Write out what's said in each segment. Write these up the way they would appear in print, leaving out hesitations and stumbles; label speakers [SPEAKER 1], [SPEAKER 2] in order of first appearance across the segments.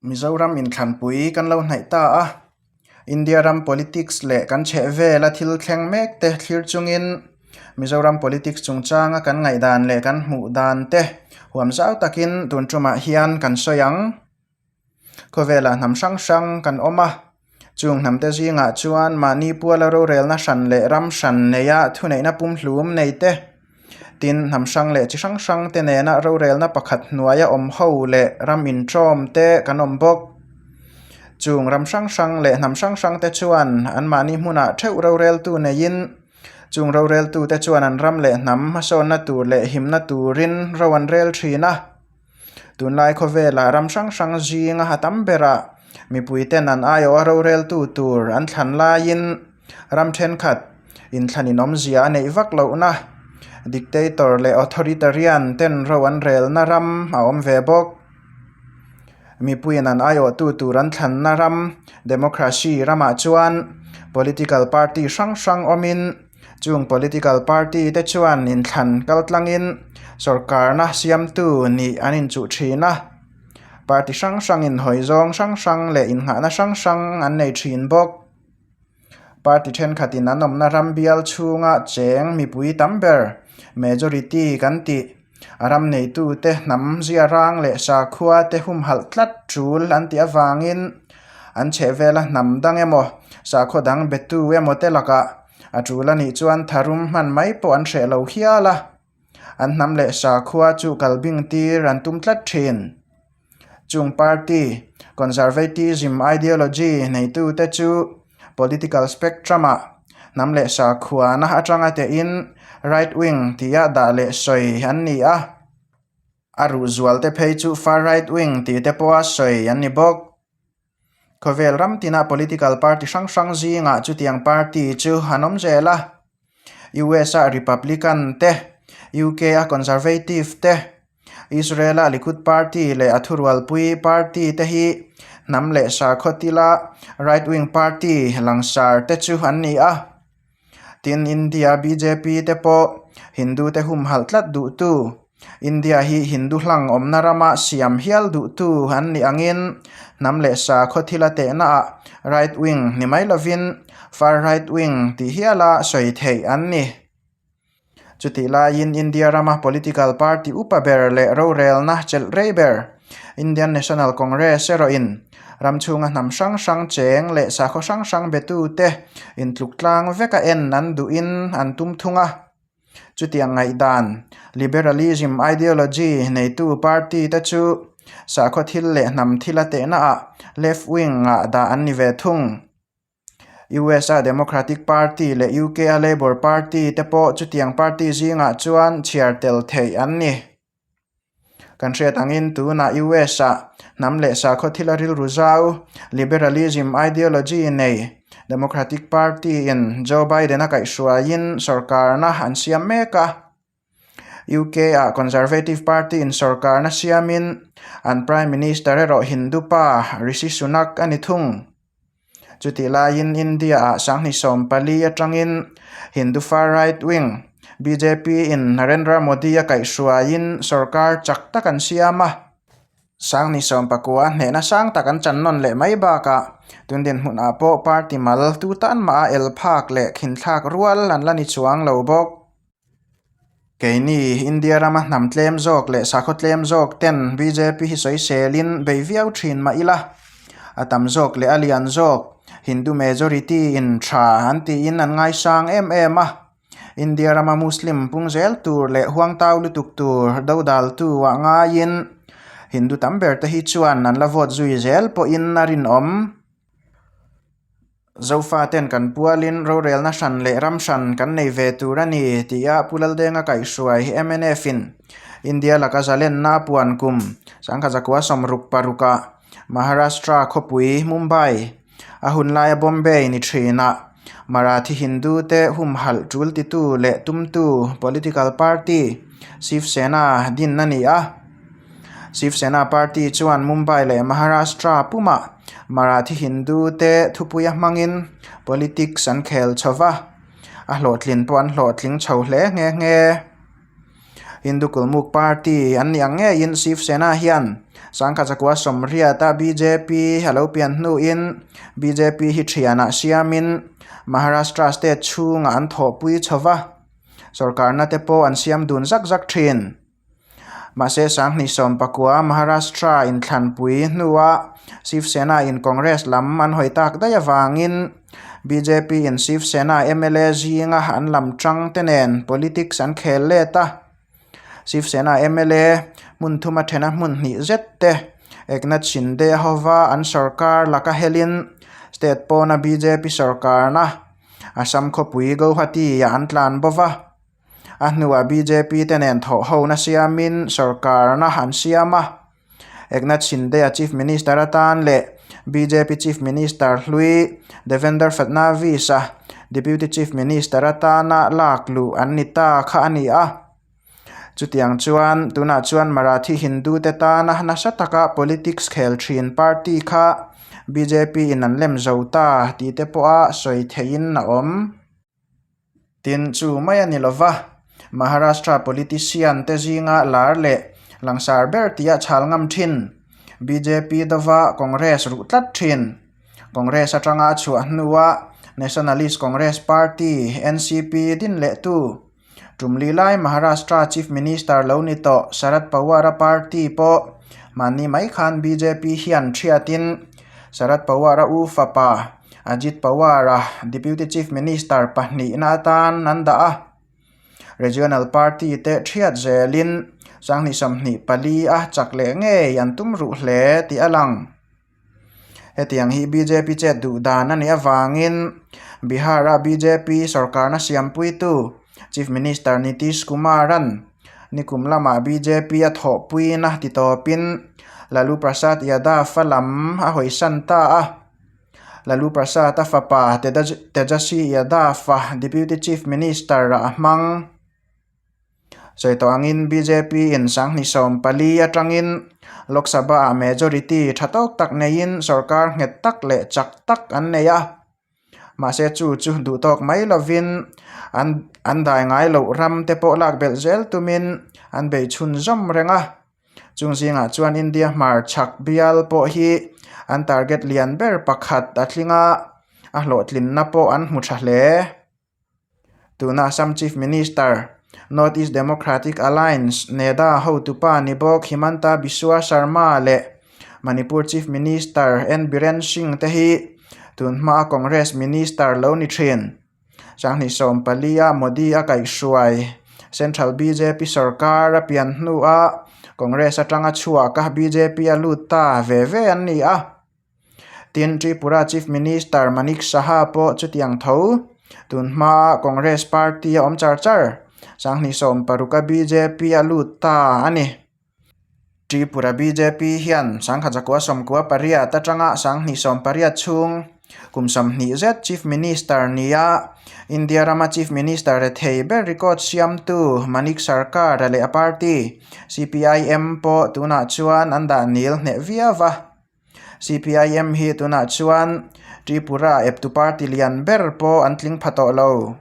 [SPEAKER 1] Mizoram inthlanpui kan lo hnaih ta a, India ram politics leh kan chhehvela thil thleng mek te thlir chungin Mizoram politics chungchanga kan ngaihdan leh kan hmuh dan te huam zau takin tun tumah hian kan sawi ang. Khawvelah hnam hrang hrang kan awm a, chung hnamte zingah chuan mahni puala rorelna hran leh ram hran neia thuneihna pumhlum nei te, tin hnam hrang leh chi hrang hrang te nena rorelna pakhat hnuaia awm ho leh ram inṭawm te kan awm bawk. Chung ram hrang hrang leh hnam hrang hrang te chuan anmahni hmunah theuh roreltu neiin chung roreltute chuan an ram leh hnam hmasawnna tur leh himna turin ro an rel thin a. Tunlai khawvelah ram hrang hrang zinga ha tam berah mipuiten an aiawh a roreltu tur an thlan laiin ram thenkhat inthlan inawmzia a neih vak lohna dictator leh authoritarian ten ro an relna ram a awm ve bawk. Mipuiin an aiawhtu tur an thlanna ram democracy ramah chuan political party hrang hrang awmin Chung political party te chuan inthlan kaltlangin sorkarna siamtu nih an inchuh thin a, party hrang hrangin hawi zawng hrang hrang leh innghahna hrang hrang an nei thin bawk. Party thenkhatin an awmna ram bial chhunga cheng mipui tam ber, majority kan tih, a ram neitute hnam zia rang leh sakhua te humhalh tlat tul an tih avangin an chhehvela hnam dang emaw sakhaw dang betu emaw te lakah a tul a nih chuan tharum hman mai pawh an hreh lo hial a, an hnam leh sakhua chu kal bing tir an tum tlat thin. Chung party Conservatism ideology neitute chu political spectrum-ah hnam leh sakhuana atanga tehin right wing tia dah leh sawi an ni a, a ruhzualte phei chu far right wing tih te pawha sawi an ni bawk. Khawvel ram tina political party hrang hrang zingah chutiang party chu an awm zel a, US a Republican te, UK a Conservative te, Israel a Likud party leh a thurualpui party te hi hnam leh sakhaw tila right wing party langsar te chu an ni a. Tin, India bjp te pawh Hindu te humhalh tlat duhtu, India hi Hindu hlang awmna rama siam hial duhtu an nih angin hnam leh sakhaw thila tehnaah right wing ni mai lovin far right wing tih hiala sawi theih an ni. Chutih laiin India rama political party upa ber leh rorelna chelh rei ber Indian National Congress erawhin ram chhunga hnam hrang hrang cheng leh sakhaw hrang hrang betute intluk tlang veka en an duhin an tum thung a. Chutiang ngaihdan liberalism ideology neitu party te chu sakhaw thil leh hnam thila tehnaah left wing ah dah an ni ve thung. USA Democratic Party leh UK-a Labour Party te pawh chutiang party zingah chuan chhiar tel theih an ni. Kan hriat angin tunah US-ah hnam leh sakhaw thila rilru zau, liberalism ideology nei Democratic Party-in Joe Biden-a kaihhruaiin sorkarna an siam mek a. UK-ah Conservative Party-in sorkarna siamin an Prime Minister erawh Hindu pa Rishi Sunak a ni thung. Chutih laiin India-ah sanghnih 14 atangin Hindu far right wing BJP-in Narendra Modi-a kaihhruaiin sorkar chak tak an siam a. Sanghnih 19 hnehna sang tak an chan nawn leh mai bakah tun dinhmunah pawh party mal tu tan mah a el phak leh khinthlak rual an la ni chuang lo bawk. Keini India rama hnam tlem zawk leh sakhaw tlem zawk ten bjp hi sawiselin bei viau thin mah ila, a tam zawk leh a lian zawk Hindu majority in tha an tiin an ngaisang em em a, India rama Muslim pung zel tur leh huangtau lutuk tur dodaltu ah ngaiin Hindu tam ber te hi chuan an la vote zui zel pawhin a rinawm. Zofaten kan pualin rorelna hran leh ram hran kan nei ve tur a ni tia Pu Laldenga kaihhruai MNF-in India laka zalenna a puan kum sangkha zakua 66-ah Maharashtra khawpui Mumbai a hun laia Bombay ni thinah Marathi Hindu te humhalh tul titu leh tumtu political party Shiv Sena din a ni a. Shiv Sena party chuan Mumbai leh Maharashtra pumah Marathi Hindu te thupuia hmangin politics an khel chho va, a hlawhtlin pawh an hlawhtling chho hle nghe nghe. Hindu Kulmuk party an nih ang ngeiin Shiv Sena hian Sangkhat zakua sawmriata bjp a lo pian hnuin bjp hi thianah siamin Maharashtra state chhungah an thawhpui chho va, sorkarna te pawh an siam dun zak zak thin. Mahse Sanghnih sawmpakua Maharashtra inthlanpui hnua Shiv Sena in Congress lam an hawi tak daih avangin bjp in Shiv Sena mla zinga an lam tang te nen politics an khel let a. Shiv Sena mla hmun thuma thena hmun hnih zet te Eknath Shinde hova an sorkar laka helin state pawna bjp sorkarna Assam khawpui Guwahati ah an tlan bova. A hnuah bjp te nen thawh hona siamin sorkarna an siam a. Eknath Shinde-a Chief Minister atan leh bjp Chief Minister hlui Devendra Fadnavis-a Deputy Chief Minister atana lak luh an ni ta kha a ni a. Chutiang chuan tunah chuan Marathi Hindu te tana nasa taka politics khel thin party kha bjp in an lem zo ta tih te pawha sawi theihin a awm. Tin, chu mai a ni lo va, Maharashtra politician te zinga lar leh langsar ber tia chhal ngam thin, bjp dova Congress ruh tlat thin. Congress atanga a chhuah hnua Nationalist Congress Party, NCP, din lehtu, tumli lai Maharashtra Chief Minister lo ni tawh Sharad Pawar-a party pawh mahni mai khan bjp hian thiatin Sharad Pawar-a u fapa, Ajit Pawar-a Deputy Chief Minister pahnihna atan an dah a. Regional Party te thiat zelin Sanghnih 24 a chak leh ngei an tum ruh hle tih a lang. Hetiang hi bjp chet duh dan a nih avangin Bihar-a bjp sorkarna siampuitu Chief Minister Nitish Kumar-a'n nikum lamah bjp a thawhpuina titawpin Lalu Prasad Yadav-a lam a hawisan ta a. Lalu Prasad-a fapa Tejaswi Yadav-a Deputy Chief Minister a hmang. Sawi tawh angin bjp in Sanghnih 14 atangin Lok Sabha-ah majority tha tawk tak neiin sorkar nghet tak leh chak tak an nei a. Mahse chu chu duh tawk mai lovin an an dai ngai loh ram te pawh lak belh zel tumin an bei chhunzawm reng a. Chung zingah chuan India hmarchhak bial pawh hi an target lian ber pakhat a tling a, a hlawhtlinna pawh an hmu tha hle. Tuna Assam Chief Minister, North East Democratic Alliance, NEDA, hotupa ni bawk Himanta Biswa Sarma leh Manipur Chief Minister N Biren Singh te hi tun hmaa Congress Minister lo ni thin. Sanghnih 14 a Modi a kaihhruai Central bjp sorkar a pian hnua Congress atanga chhuak a bjp a lut ta ve ve an ni a. Tin, Tripura Chief Minister Manik Saha pawh chutiang tho tun hmaa Congress party a awm char char Sanghnih 60 a bjp a lut ta a ni. Tripura bjp hian Sangkhat zakua sawmkua pariat atanga Sanghnih 80 chhung kum 20 zet Chief Minister nia India rama Chief Minister rethei ber record siamtu Manik Sarkar leh a party CPIM pawh tunah chuan an dah nil hneh viau a. CPIM hi tunah chuan Tripura eptu party lian ber pawh an tling pha tawh lo.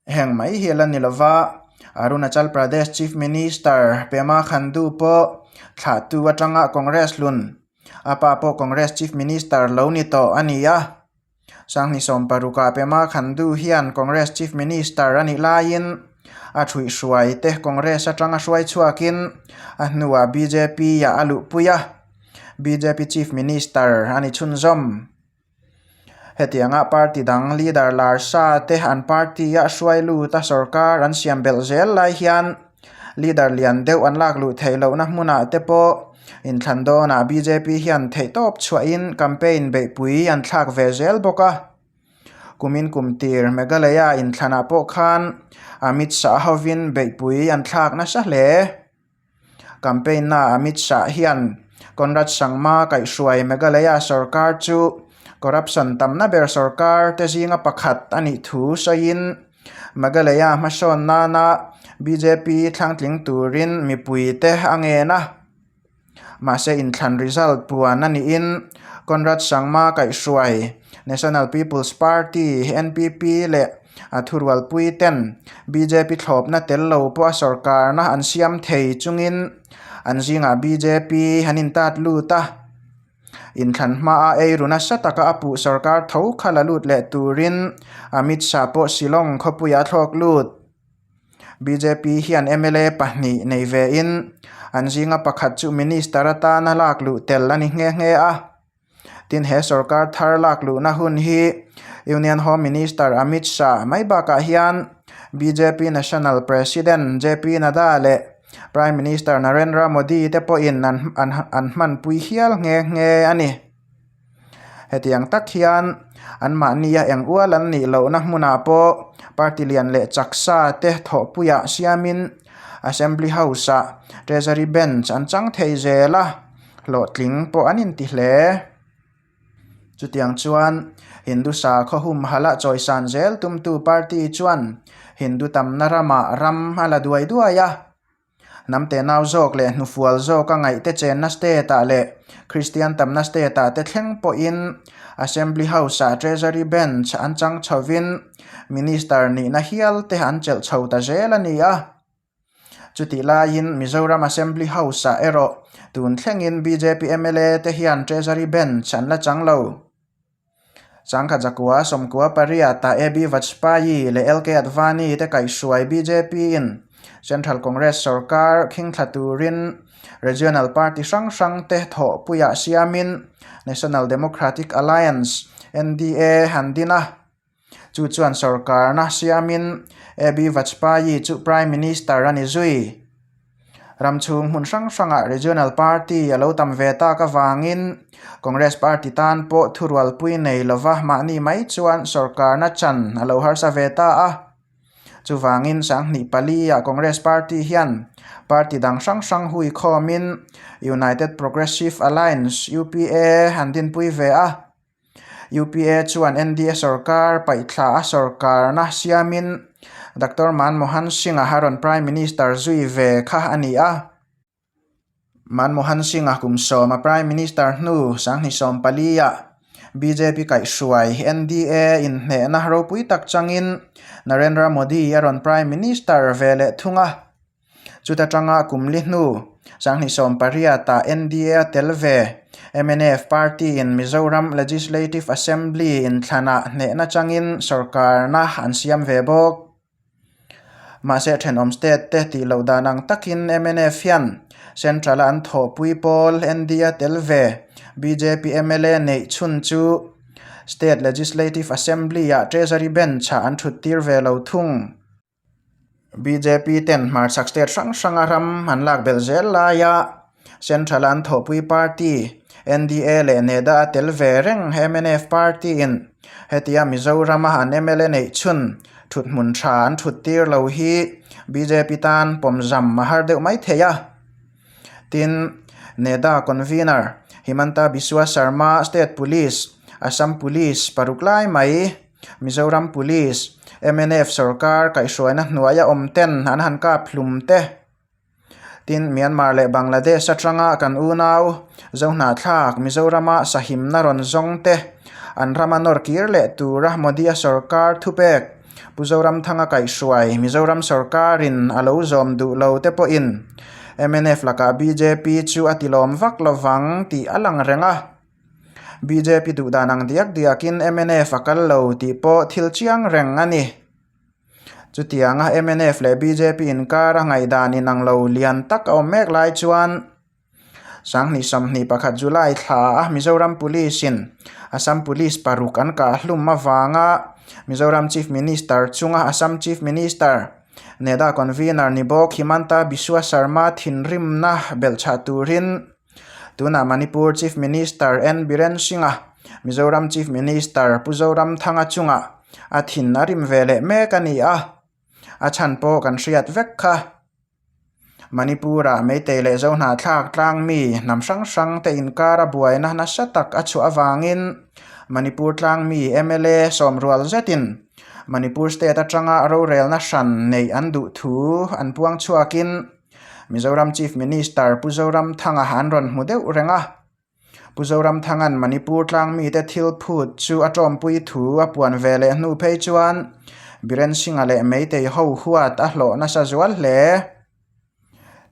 [SPEAKER 1] Heng mai hi a la ni lova, Arunachal Pradesh Chief Minister Pema Khandu pawh thlahtu atanga Congress hlun, a pa pawh Congress Chief Minister lo ni tawh a ni a. Sanghnih 60 ah Pema Khandu hian Congress Chief Minister a nih laiin a thuihhruai te Congress atanga hruai chhuakin a hnuah bjp ah a luhpui a, bjp Chief Minister a ni chhunzawm. Hetianga party dang leader lar sa te an party a hruai lut a sorkar an siam belh zel lai hian leader lian deuh an lak luh theih lohna hmunah te pawh inthlan dawnah bjp hian theihtawp chhuahin campaign beihpui an thlak ve zel bawk a. Kumin kum tir Meghalaya inthlanah pawh khan Amit Shah hovin beihpui an thlak nasa hle. Campaign na Amit Shah hian Conrad Sangma kaihhruai Meghalaya sorkar chu corruption tamna ber sorkar te zinga pakhat a nih thu sawiin Meghalaya hmasawn nana bjp thlangtling turin mipui te a ngen a. Mahse inthlan result puan a niin Conrad Sangma kaihhruai National People's Party, NPP, leh A thurualpui ten bjp thlawpna tel lo pawh a sorkarna an siam thei chungin An zingah bjp an intat lut a, inthlan hmaa eiru nasa taka a puh sorkar tho kha la lut leh turin Amit Shah pawh Shillong khawpuiah a thlawk lut. Bjp hian mla pahnih nei vein an zinga pakhat chu minister atana lak luh tel a ni nghe nghe a. Tin, he sorkar thar lak luhna hun hi Union Home Minister Amit Shah mai bakah hian bjp National President JP Nadda leh Prime Minister Narendra Modi te pawhin an an hmanpui hial nghe nghe a ni. Hetiang tak hian anmahnia eng ual an nih lohna hmunah pawh party lian leh chaksa te thawhpuiah siamin Assembly House-ah Treasury Bench an chang thei zel a. Hlawhtling pawh an inti hle. Chutiang chuan Hindu sakhaw humhalh a chawisan zel tumtu party chuan Hindu tamna ramah ram a la duai duai a. Hnam tenau zawk leh hnufual zawka ngaihte chenna state-ah leh Kristian tamna state-ah te thleng pawhin Assembly House-ah Treasury Bench an chang chhovin Minister nihna hial te an chelh chho ta zel a ni a. Chutih laiin Mizoram Assembly House-ah erawh tun thlengin bjp mla te hian Treasury Bench an la chang lo. Sangkhat Zakua, Sawmkua Pariat-ah AB Vajpayee leh LK Advani te kaihhruai BJP-in Central Congress sorkar khingthla turin Regional Party hrang hrang te thawhpuiah siamin National Democratic Alliance, NDA, han din a. Chu chuan sorkarna siamin AB Vajpayee chu Prime Minister a ni zui. Ram chhung hmun hrang hrangah Regional Party a lo tam ve tak avangin Congress Party tan pawh thurualpui nei lova mahni mai chuan sorkarna chan a lo harsa ve ta a. Chuvangin Sanghnih pali ah Congress Party hian party dang hrang hrang hui khawmin United Progressive Alliance, UPA, an dinpui ve a. UPA chuan NDA sorkar paihthla a sorkarna siamin Doctor Manmohan Singh-a a rawn Prime Minister zui ve kha a ni a. Manmohan Singh-a kum sawma Prime Minister hnu Sanghni sawmpali-ah bjp kaihhruai NDA inhnehna ropui tak changin Narendra Modi a rawn Prime Minister ve leh thung a. Chuta tanga kum li hnu, Sanghnih sawmpariatah NDA a tel ve. Mnf party-in Mizoram Legislative Assembly inthlanah hnehna changin sorkarna an siam ve bawk. Mahse thenawm state te tih loh dan ang takin mnf hian Central-a an thawhpui pawl NDA tel ve bjp mla neih chhun chu State Legislative Assembly-ah Treasury Bench-ah an thuttir ve lo thung. Bjp ten hmarchhak state hrang hranga ram an lak belh zel laia Central a an thawhpui party NDA leh NEDA a tel ve reng mnf party in hetia Mizoram a an mla neih chhun thut hmun tha an thut tir lo hi bjp tan pawmzam a har deuh mai thei a. Tin, NEDA convener Himanta Biswa Sarma State Police, Assam Police paruk lai mai Mizoram Police, mnf sorkar kaihhruaina hnuaia awm ten an han kap hlum te. Tin, Myanmar leh Bangladesh atanga kan unau Zohnahthlak Mizorama sahimna rawn zawng te an rama nawr kir leh tura Modi-a sorkar thupek Pu Zoramthanga kaihhruai Mizoram sorkarin a lo zawm duh lo te pawhin mnf lakah bjp chu a tilawm vak lovang tih a lang reng a. Bjp duh dan ang diak diakin mnf a kal lo tih pawh thil chiang reng a ni. Chutianga mnf leh bjp inkara ngaihdan inang lo lian tak a awm mek lai chuan Sanghnih 21 July thla a Mizoram Police in Assam Police paruk an kah hlum avanga Mizoram Chief Minister chunga Assam Chief Minister Neda Convener ni bawk Himanta Biswa Sarma thinrimna belhchhah turin Tunah Manipur Chief Minister N Biren Singh-a Mizoram Chief Minister Pu Zoramthanga chungah a thin a rim ve leh mek a ni a, a chhan pawh kan hriat vek kha. Manipur-ah Meitei leh Zohnahthlak tlangmi hnam hrang hrang te inkara buaina nasa tak a chhuah avangin Manipur tlangmi mla sawmrual zetin Manipur state atanga rorelna hran neih an duh thu an puang chhuakin Mizoram Chief Minister Pu Zoramthanga an rawn hmu deuh reng a. Pu Zoramthanga'n Manipur tlangmite thil phut chu a tawmpui thu a puan ve leh hnu phei chuan Biren Singh-a leh Meitei ho huat a hlawh nasa zual hle.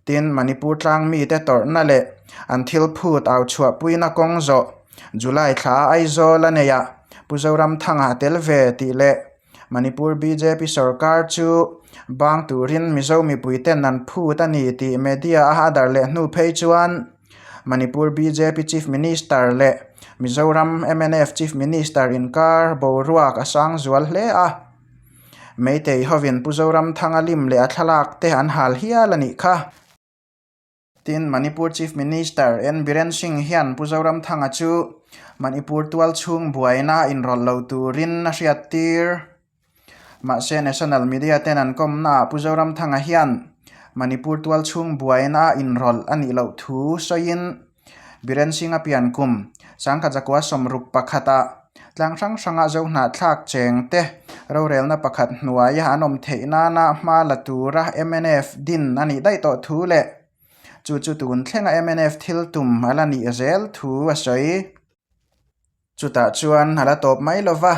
[SPEAKER 1] Tin, Manipur tlang mite tawrhna leh an thil phut au chhuahpuina kawng zawh July thla Aizawl a neih ah Pu Zoramthanga a tel ve tih leh Manipur bjp sorkar chu bang turin Mizo mipui ten an phut a ni tih media a a darh leh hnu phei chuan Manipur bjp Chief Minister leh Mizoram mnf Chief Minister inkar boruak a sang zual hle a. Meitei hovin Pu Zoramthanga lim leh a thlalak te an hal hial a nih kha. Tin, Manipur Chief Minister N Biren Singh hian Pu Zoramthanga chu Manipur tual chhung buaina inrawlh lo turin a hriat tir. Mahse, National Media ten an kawmnaah Pu Zoramthanga hian Manipur tual chhung buaina inrawlh a nih loh thu sawiin Biren Singh-a pian kum sangkhat zakua 61-ah Tlang hrang hranga Zohnahthlak cheng te rorelna pakhat hnuaia an awm theih nana hma la tura mnf din a nih daih tawh thu leh chu chu tun thlenga mnf thil tum a la nih zel thu a sawi. Chutah chuan a la tawp mai lo va,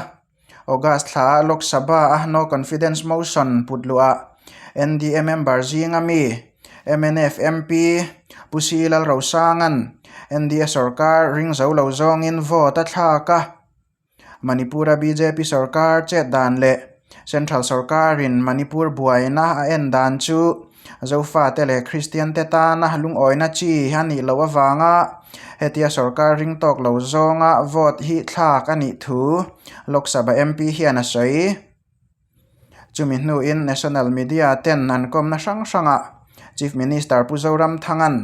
[SPEAKER 1] August thla Lok Sabha a no confidence motion put luhah NDA member zinga mi mnf MP Pu Si Lalrosanga'n NDA sorkar ring zo lo zawngin vote a thlak a. Manipur-a bjp sorkar chet dan leh Central sorkarin Manipur buaina a en dan chu Zofate leh Kristiante tana lungawina chi a nih loh avanga hetia sorkar ring tawk lo zawnga vote hi thlak a nih thu Lok Sabha MP hian a sawi. Chumi hnuin National Media ten an kawmna hrang hrangah Chief Minister Pu Zoramthanga'n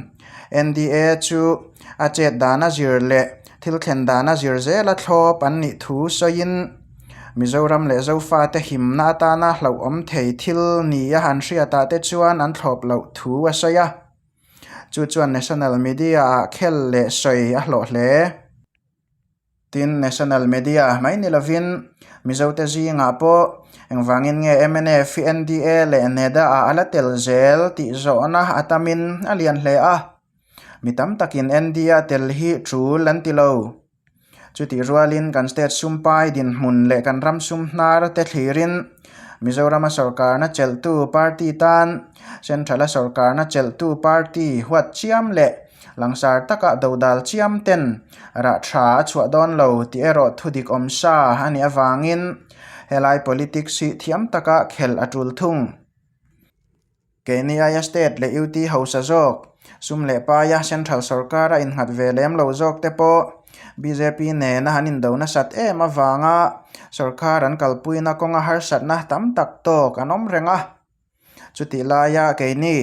[SPEAKER 1] NDA chu a chet dana zir leh thil thlen dana zir zela thlawp an nih thu sawiin Mizoram leh Zofate himna atana hlauhawm thei thil nia an hriatah te chuan an thlawp loh thu a sawi a. Chu chuan National Media-ah khel leh sawi a hlawh hle. Tin, National Media mai ni lovin Mizote zingah pawh engvangin nge mnf hi NDA leh NEDA ah a la tel zel tih zawhna a tamin a lian hle a. Mi tam takin NDA tel hi tul an ti lo. Chutih rualin kan state sumpai dinhmun leh kan ram sum hnar te thlirin Mizorama sorkarna chelhtu party tan Central-a sorkarna chelhtu party huat chiam leh Langsar taka dodal chiam ten rah tha a chhuah dawn lo tih erawh thudik awm sa a nih avangin helai politics hi thiam taka khelh a tul thung. Keini aia state leh UT hausa zawk, sum leh paia central sorkar a innghat ve lem lo zawk te pawh bjp nena an indo nasat em avanga sorkar an kalpuina kawnga harsatna tam tak tawk an awm reng a. Chutih laia keini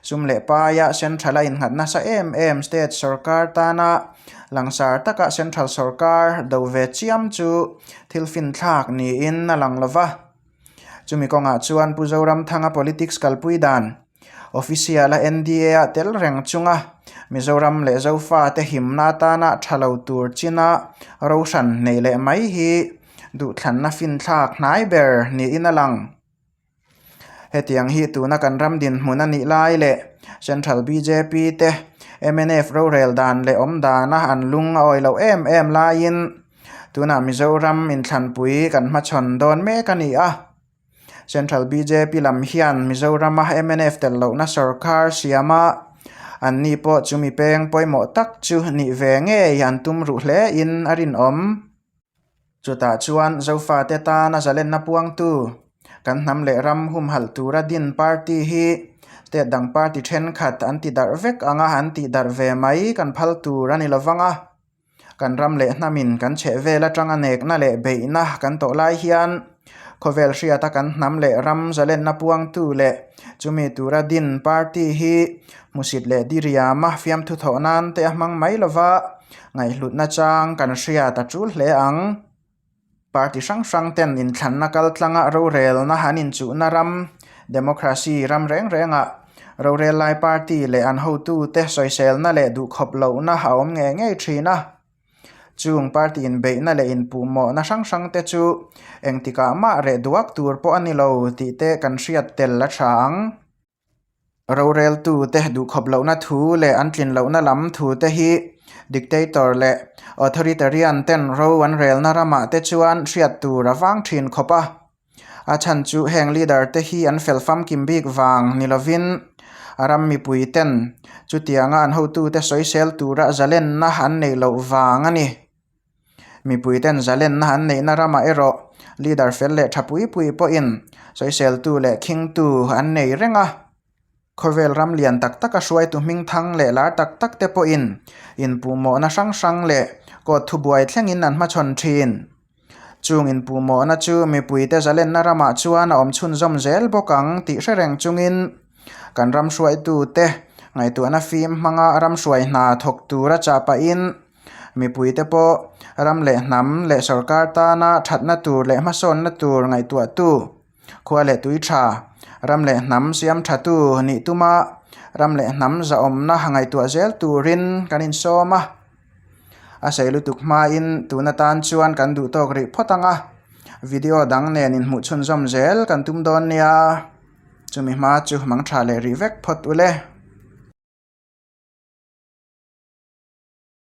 [SPEAKER 1] sum leh paia central a innghat nasa em em state sorkar tana langsar taka central sorkar do ve chiam chu thil finthlak niin a lang lo va. Chumi kawngah chuan Pu Zoramthanga politics kalpui dan official a NDA ah tel reng chunga Mizoram leh Zofa te himna atana tha lo tur china rohran neih leh mai hi duhthlanna finthlak hnai ber niin a lang. Hetiang hi tuna kan ram dinhmun a nih lai leh Central bjp te mnf rorel dan leh awm dana an lung a awi loh em em laiin tunah Mizoram inthlanpui kan hmachhawn dawn mek a ni a. Central bjp lam hian Mizorama mnf tel lohna sorkar siama anni pawh chumi peng pawimawh tak chu nih ve ngei an tum ruh hle in a rinawm. Chutah chuan Zofate tana zalenna puangtu, kan hnam leh ram humhalh tura din party hi state dang party thenkhat an ti darh vek anga an tih darh ve mai kan phal tur a ni lo vang a. Kan ram leh hnamin kan chhehvel atanga nekna leh beihna kan tawh lai hian khawvel hriata kan hnam leh ram zalenna puangtu leh chumi tura din party hi hmusit leh diriama fiamthu thawh nan te a hmang mai lo va. Ngaihhlutna chang kan hriat a tul hle ang. Party hrang hrang ten inthlanna kaltlanga rorelna an inchuhna ram, democracy ram reng rengah rorel lai party leh an hotute sawiselna leh duhkhawp lohna a awm ngei ngei thin a. Chung party inbeihna leh inpuhmawhna hrang hrang te chu engtikah mah reh duak tur pawh a ni lo tih te kan hriat tel a tha ang. Roreltute duhkhawp lohna thu leh an tlin lohna lam thute hi dictator leh authoritarian ten ro an relna ramah te chuan hriat tur a vang thin khawp a. A chhan chu heng leader te hi an fel famkim bik vang ni lovin. A ram mipuiten chutianga an hotute sawisel tura zalenna an neih loh vang a ni. Mipuiten zalenna an neihna ramah erawh leader fel leh tha pui pui pawhin sawiseltu leh khingtu an nei reng a. Khawvel ram lian tak taka hruaitu hming thang leh lar tak tak te pawhin inpuhmawhna hrang hrang leh court thubuai thlengin an hmachhawn thin. Chung inpuhmawhna chu mipuite zalenna ramah chuan a awm chhunzawm zel bawk ang tih hre reng chungin kan ram hruaitute ngaihtuahna fim hmanga ram hruai hna thawk tura chah pahin mipuite pawh ram leh hnam leh sorkar tana thatna tur leh hmasawnna tur ngaihtuahtu Khua leh tui tha, ram leh hnam siam tha tu nih tuma ram leh hnam zahawmna ngaihtuah zel turin kan insawm a. A sei lutuk hmain tun atan chuan kan duh tawk rih phawt ang a, video dang nen inhmuh chhunzawm zel kan tum dawn nia. Chumi hma chu mang tha leh rih vek phawt ule.